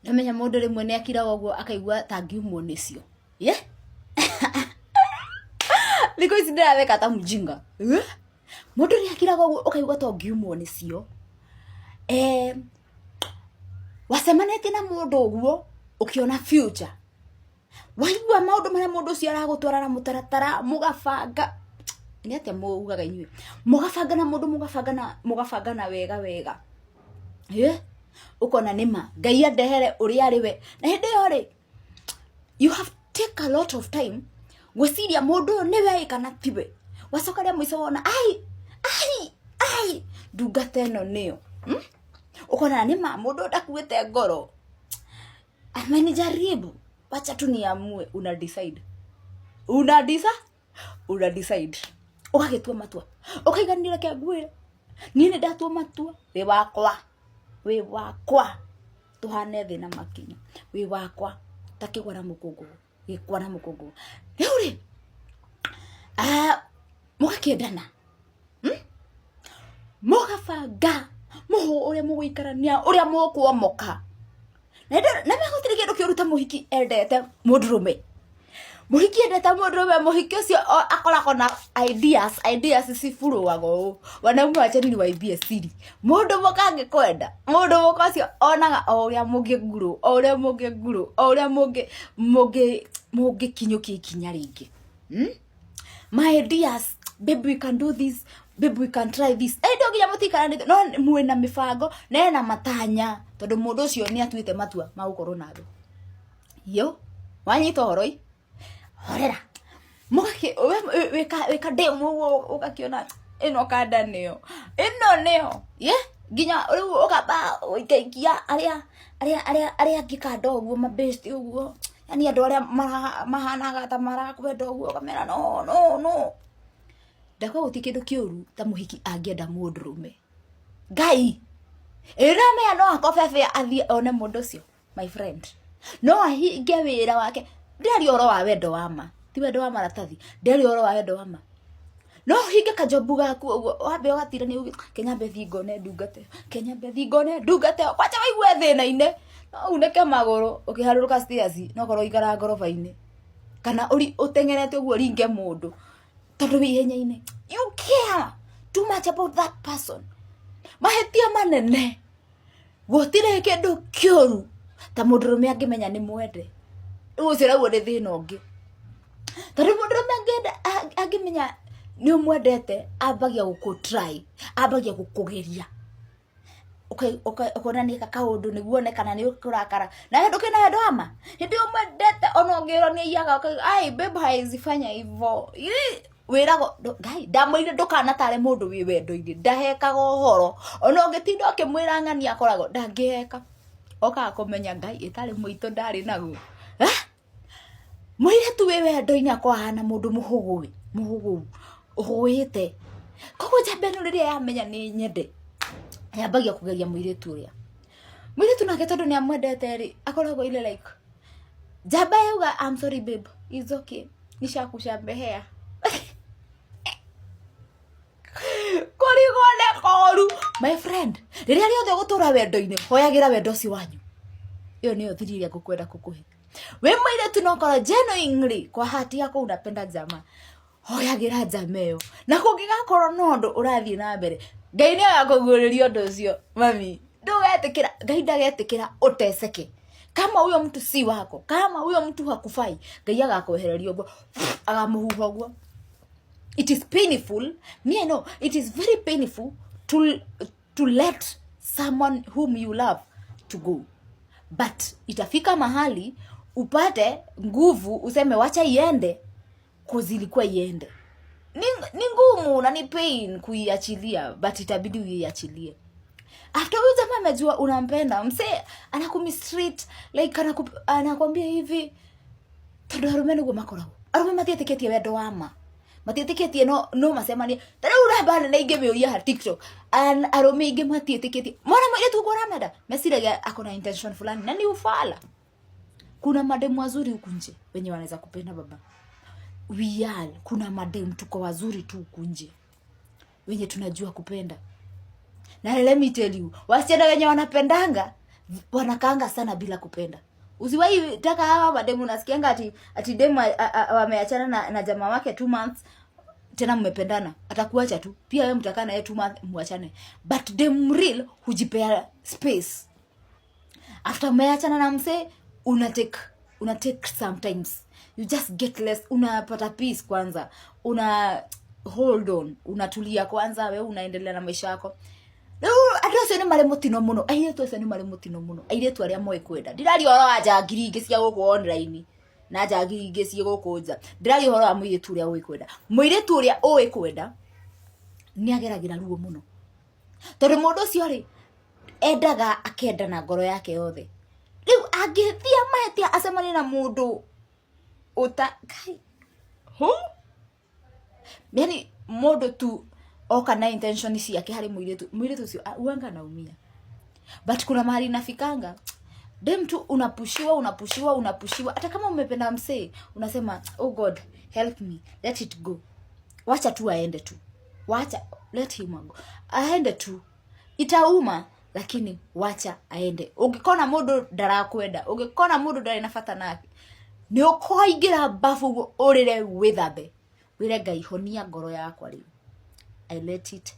Namenya mũndũ rĩmwe nĩ akiraga ũguo akaigua ta angiumwo nĩcio. Ye? Thikũ ici ndĩratheka ta mjinga. Eh? Mũndũ nĩ akiraga ũguo ũkaigua ta ũngiumwo nĩcio. Eh, wacemanĩtie na mũndũ ũguo ũkĩona future. Waigua maũndũ marĩa mũndũ ũcio aragũtwara na mũtaratara mũgabanga, nĩ atĩa mugaga inyuĩ? Mũgabanga na mũndũ mũgabangana mũgabangana wega wega. Ĩ? Ũkona nĩma Ngai andehere ũrĩa arĩ we. Na hĩndĩ ĩyo rĩ, you have take a lot of time gwĩciria mũndũ ũyũ nĩwe ĩ kana tiwe. Wacoka rĩa mũico wona ai ai ai ndungata ĩno nĩyo. Hmm? Ũkona nĩma mũndũ ũyũ ndakuĩte ngoro. Amenijaribu, wacha tu niamue. Una decide, una decide, una decide, ũgagĩtua matua, ũkaiganĩra. Reke ngwĩre, niĩ nĩ ndatua matua, wĩ wakwa, wĩ wakwa, tũhane thĩ na makinya, wĩ wakwa ta kĩgwa na mũkũngũgũ, gĩkwa na mũkũngũgũ. Rĩu rĩ, ah, mũgakĩendana, Mũgabanga mũhũ ũrĩa mũgũikarania, ũrĩa mũkwomoka. Na gũtirĩ kĩndũ kĩũru ta mũhiki endete mũndũrũme. Mũhiki endete mũndũrũme, mũhiki ũcio akoragwo na ideas, ideas cibũrũaga ũũ. Wanaume wacheni niwaibie siri. Mũndũ mũka angĩkwenda, mũndũ mũka ũcio onaga o ũrĩa mũngĩ grow, o ũrĩa mũngĩ grow, o ũrĩa mũngĩkinyũkia ikinya rĩngĩ. My ideas, babe, we can do this, babe, we can try this. Ĩ no nginya mũtikaranĩte, no mwĩna mĩbango na ena matanya, tondũ mũndũ ũcio nĩ atuĩte matua ma gũkorwo nawe. Yo, wanyita ũhoro ĩ? Horera. Mũgakĩ, wĩka ndemu ũguo ũgakĩona ĩno kanda nĩyo. Ĩno nĩyo. Ye? Nginya rĩu ũkamba ũikaikia arĩa arĩa arĩa arĩa angĩ kanda ũguo, mabesti ũguo. Yani andũ arĩa mahanaga ta marakwenda ũguo, ũkamera no no no. Ndakwa gũtirĩ kĩndũ kĩũru ta mũhiki angĩenda mũndũrũme. Ngai! Ĩ ũramenya no akobebe athiĩ one mũndũ ũcio, my friend. No ahinge wĩra wake. Ndĩraria ũhoro wa wendo wa ma, ti wendo wa maratathi. Ndĩraria ũhoro wa wendo wa ma. No ũhinge kajobu gaku ũguo, wambe ũgatirania uge, ke nyambe thiĩ ngone ndungata ĩyo, ke nyambe thiĩ ngone ndungata ĩyo, kwanja wĩigue thĩna-inĩ, no unĩke magũrũ ũkĩharũrũka stairs no ũkorwo ũikaraga ngoroba-inĩ, kana ũteng'erete ũguo ũringe mũndũ tondũ wĩ ihenya-inĩ. You care too much about that person. Mahĩtia manene, gũtirĩ kĩndũ kĩũru ta mũndũrũme angĩmenya nĩ mwende. Rĩu ũcio naguo nĩ thĩna ũngĩ. Tondũ mũndũrũme angĩmenya nĩ ũmwendete, ambagia gũkũ try, ambagia gũkũgeria. Ũkona nĩ eka kaũndũ nĩguo one kana nĩ ũkũrakara. Na ndũkĩrĩ na wendo wa ma? Hĩndĩ ĩyo ũmwendete ona ũngĩrwo nĩ aiyaga ũkauga ai babe hawezi fanya hivo. Wĩragwo Ngai ndamwĩrire ndũkanatare mũndũ wĩ wendo-inĩ, ndahekaga ũhoro. Ona ũngĩtinda ũkĩmwĩra ng'ania akoragwo ndangĩheka. Okaga kũmenya Ngai ĩtarĩ mũitũ ndarĩ naguo. Eh? Mũirĩtu wĩ wendo-inĩ akoragwo ahana mũndũ mũhũgũ, mũhũgũ, ũhũĩte. Koguo njamba ĩno rĩrĩa yamenya nĩ nyende, yambagia kũgeria mũirĩtu ũrĩa. Mũirĩtu nake tondũ nĩ amwendete rĩ, akoragwo ile like, njamba yauga I'm sorry babe, it's okay, nishakusamehea. Kũrigwo nĩ koru. My friend, rĩrĩa rĩothe ũgũtũra wendo-inĩ, hoyagĩra wendo ũcio wanyu. Ĩyo nĩyo thiri ĩrĩa ngũkwenda kũkũhe. Wĩ mũirĩtu no ũkorwo genuinely kwa hati yako unapenda jamaa, hoyagĩra njama ĩyo. Na kũngĩgakorwo na ũndũ ũrathiĩ na mbere, Ngai nĩ agakũguũrĩria ũndũ ũcio mami. Ndũgetĩkĩra, Ngai ndagetĩkĩra ũteceke. Kama huyo mtu si wako, kama huyo mtu hakufai, Ngai agakwehereria ũguo, agamũhuha ũguo. It is painful. Me, I know it is very painful to let someone whom you love to go, but itafika mahali upate nguvu useme wacha iende, 'cause ilikuwa iende. Ni ngumu na ni pain kuiachilia, but itabidi uiachilie. After huyu jamaa amejua unampenda, msee anakumistreat like anakwambia hivi, tondũ arũme nĩguo makoragwo. Arũme matiĩtĩkĩtie wendo wa ma, matiĩtĩkĩtie no macemanie. Ta rĩu namba nene ingĩmĩũria ha TikTok, arũme aingĩ matiĩtĩkĩtie. Mwana mũirĩtu ũguo ũramenda, meciragia ako na intention fulani, na ni ufala. Kuna mademu wazuri huku nje wenye wanaweza kupenda baba. We are, kuna mademu tuko wazuri tu huku nje wenye tunajua kupenda. Na let me tell you, wasichana wenye wanapendanga Wanakaanga sana bila kupenda. Usiwahi taka hawa mademu nasikianga ati demu wameachana na jamaa wake 2 months, tena mmependana, atakuacha tu. Pia wewe mtakaa naye 2 months, muachane. But dem real hujipea space. After umeachana na msee, una take sometimes, you just get less, unapata peace kwanza, una hold on, unatulia kwanza, we unaendelea na maisha yako. Rĩu andũ acio nĩ marĩ mũtino mũno, airĩtu acio nĩ marĩ mũtino mũno, airĩtu arĩa moĩ kwenda. Ndiraria ũhoro wa njangiri ingĩ cia gũkũ online na njangiri ingĩ ciĩ gũkũ nja. Ndĩraria ũhoro wa mũirĩtu ũrĩa ũĩ kwenda. Mũirĩtu ũrĩa ũĩ kwenda nĩ ageragĩra ruo mũno, tondũ mũndũ ũcio rĩ, endaga akenda na ngoro yake yothe. Rĩu angĩthia mahĩtia acemanie na mũndũ ũta kai hu, yani mũndũ tu oka na intention ciake harĩ mũirĩtu, mũirĩtu ũcio uanga anaumia. But kuna mahali inafikanga, dem tu unapushiwa, unapushiwa, unapushiwa. Hata kama umependa msee, unasema, "Oh God, help me let it go. Wacha tu aende tu, wacha, let him go, aende tu. Itauma, lakini wacha aende." Ũngĩkona mũndũ ndarakwenda, ũngĩkona mũndũ ndarĩ na bata nake, nĩ ũkwaingĩra bafu ũguo ũrĩre, wĩthambe, wĩre Ngai, "Honia ngoro yakwa rĩu, I let it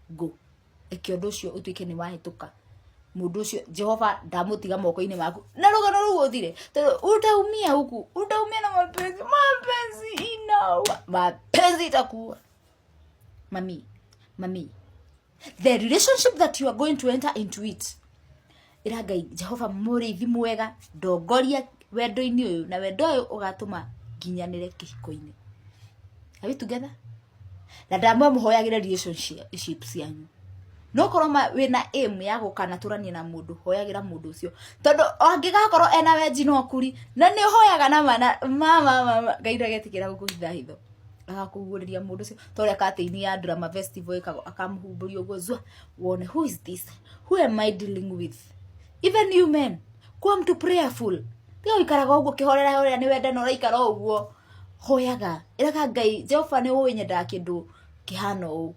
go." Reke ũndũ ũcio ũtuĩke nĩ wahĩtũka. Mũndũ ũcio, Jehova, ndamũtiga moko-inĩ maku na rũgano rũu ũthire, tondũ utaumia huku, utaumia na mapenzi. Mapenzi inaua, mapenzi itakuua. Mami, mami, the relationship that you are going to enter into it, ĩra Ngai, "Jehova mũrĩithi mwega, ndongoria wendo-inĩ ũyũ, na wendo ũyũ ũgatũma nginyanĩre kĩhiko-inĩ." Are we together? Na ndamwe mũhoyagĩre relationship cianyu. No korwo wĩna aim ya gũkanatũrania na mũndũ, hoyagĩra mũndũ ũcio, tondũ angĩgakorwo ena wenji no kuri na nĩ ũhoyaga na mana mama mama, Ngai ndagetĩkĩra gũkũhitha hitho, agakũguũrĩria mũndũ ũcio ta ũrĩa katĩini ya drama festival ĩkagwo, akamũhumbũria ũguo zwa, wone, "Who is this? Who am I dealing with?" Even you men, kuwa mtu prayerful. Tiga gũikaraga ũguo kĩhorera horera, nĩ wendana, ũraikara o ũguo. Hoyaga, ĩraga Ngai, "Jehova, nĩ ũĩ nyendaga kĩndũ kĩhana ũũ,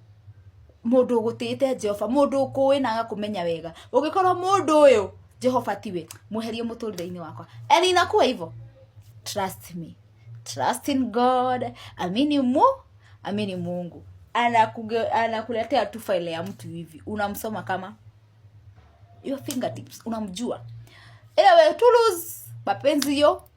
mũndũ ũgũtĩĩte Jehova, mũndũ ũkũĩ na agakũmenya wega. Ũngĩkorwo mũndũ ũyũ, Jehova, tiwe, mweherie mũtũrĩre-inĩ wakwa." And inakuwa hivyo. Trust me, trust in God. Amini mu amini Mungu. Anakuletea tu file ya mtu hivi, unamsoma kama your fingertips, unamjua. Anyway, to lose mapenzi yo.